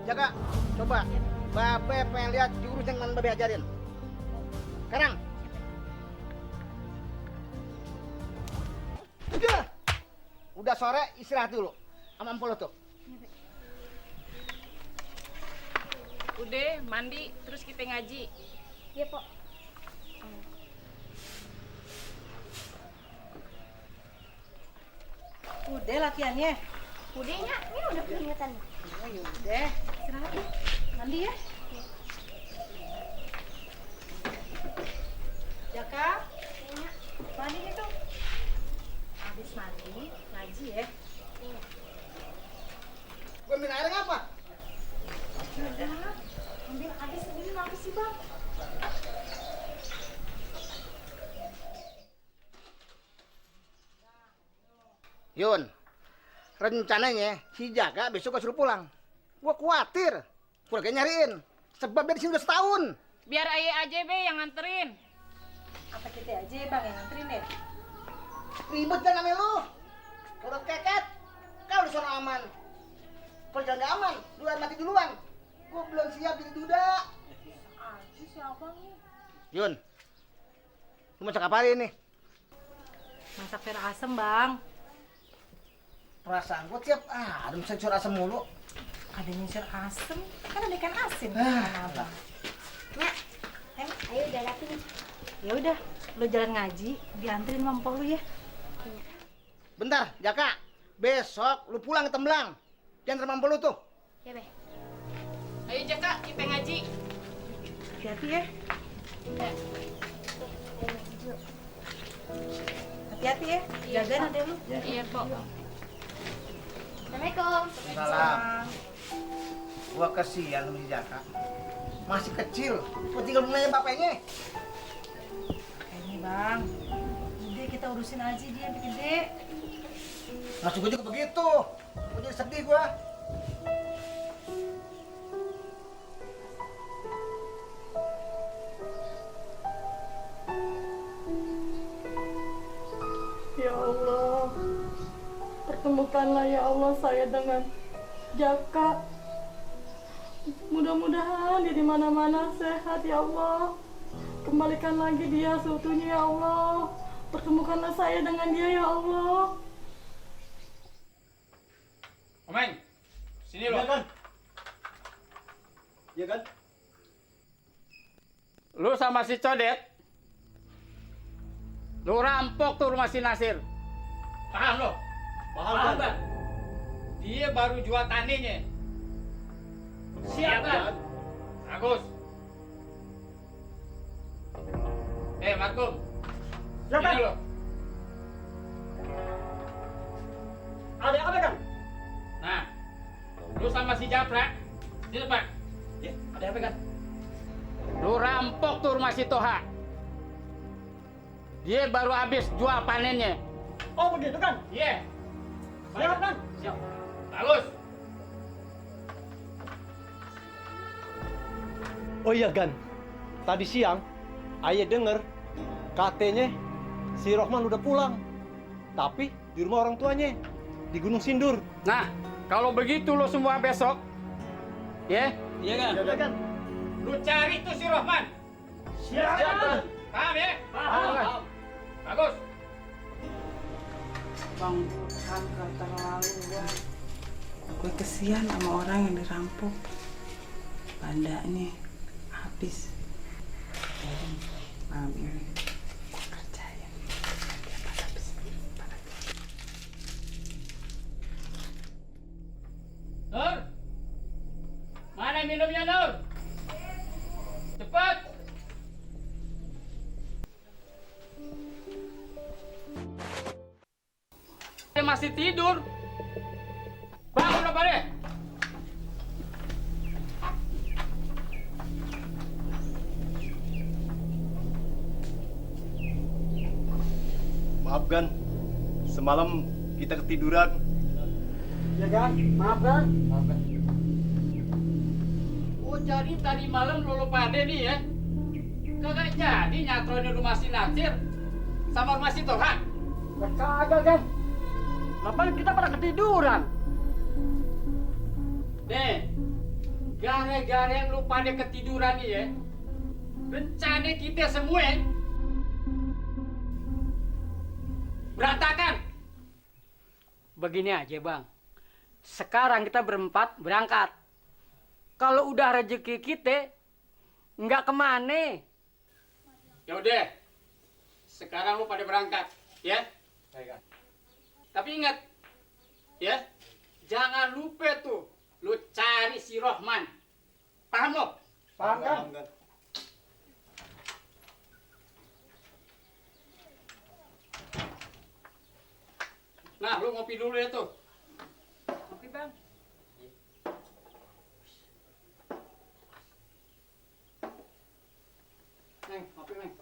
Jaga, coba. Babe pengen lihat jurus yang Babe ajarin. Sekarang. Udah sore istirahat dulu. Sama empol tuh. Udah mandi terus kita ngaji. Iya, Pok. Udah latihannya. Udah ya, ini udah peringatan. Oh yaudah, istirahat ya. Mandi ya. Jaka, mandi itu. Habis mandi, ngaji ya. Gue minum air apa? Udah, ambil air sendiri apa sih bang? Yun, rencananya si Jaka besok gak suruh pulang. Gua khawatir, keluarga nyariin. Sebab dia di sini udah setahun. Biar ayah aja be yang nganterin. Apa kita aja bang yang nganterin deh? Ribet kan namanya lu. Kalau keket, kau di sana aman. Kalau jalan gak aman, duluan mati duluan. Gua belum siap jadi duda. Aji siapa nih? Yun, lu masak apa hari ini? Masak sayur asem bang. Perasaan gua tiap ada masak sayur asam mulu. Adanya sayur asem, kan ada ikan asin. Abang. Mak, ayo udah rapi nih. Ya udah, lo jalan ngaji, dianterin mampu lu ya. Bentar, Jaka. Besok lu pulang ke Tembelang. Jangan terlampau lu tuh. Ya, Be. Ayo Jaka kita ngaji. Hati-hati ya. Ayo ngaji dulu. Hati-hati ya. Jagain adek lu. Iya Pok. Assalamualaikum. Salam. Gua kasihan sama si Jaka. Masih kecil, gua tinggal nanya bapaknya. Ini bang, udah kita urusin aja dia sampai gede. Maksud gua juga begitu. Gua jadi sedih gua. Ya Allah, pertemukanlah ya Allah saya dengan Jaka. Mudah-mudahan dia di mana-mana sehat ya Allah. Kembalikan lagi dia seutuhnya ya Allah. Pertemukanlah saya dengan dia ya Allah. Omeng, sini lo. Iya kan? Iya kan? Lu sama si Codet, lu rampok tuh rumah si Nasir. Paham lo? Paham, kan? Dia baru jual taninya. Siap kan? Bagus. Markum. Siap, Kan? Sini lo. Ada apa kan? Nah, lu sama si Japrak di depan. Ya, ada apa kan? Lu rampok tuh rumah si Toha. Dia baru habis jual panennya. Oh begitu kan? Iya. Siap kan? Siap. Bagus. Oh iya Gan, tadi siang ayah denger katanya si Rohman udah pulang, tapi di rumah orang tuanya di Gunung Sindur. Nah, kalau begitu lo semua besok, ya? Iya kan? Iya kan? Lu cari tuh si Rohman. Siap kan? Paham ya? Paham. Bagus. Bang Burhan keterlaluan. Gue kesian sama orang yang dirampok. Bandanya habis. Jadi malam ini gue kerjain. Dia pada habis. Nur, mana minumnya Nur? Cepat. Dia masih tidur. Bangun apa deh? Maaf Gan, semalam kita ketiduran. Ya kan? Maaf kan? Oh jadi tadi malam lo pada nih ya? Kagak jadi nyatronin rumah si Nasir sama rumah si Toha? Kagak kan? Ngapain kita pada ketiduran? Nih, gara-gara yang lu pada ketiduran nih ya, rencana kita semua berantakan. Begini aja bang, sekarang kita berempat berangkat. Kalau udah rezeki kita, nggak kemana. Ya udah, sekarang lu pada berangkat, ya. Tapi ingat, ya, jangan lupa tuh, lu cari si Rohman. Paham lo? Paham kan? Nah, lu ngopi dulu ya tuh. Ngopi bang. Neng, ngopi neng.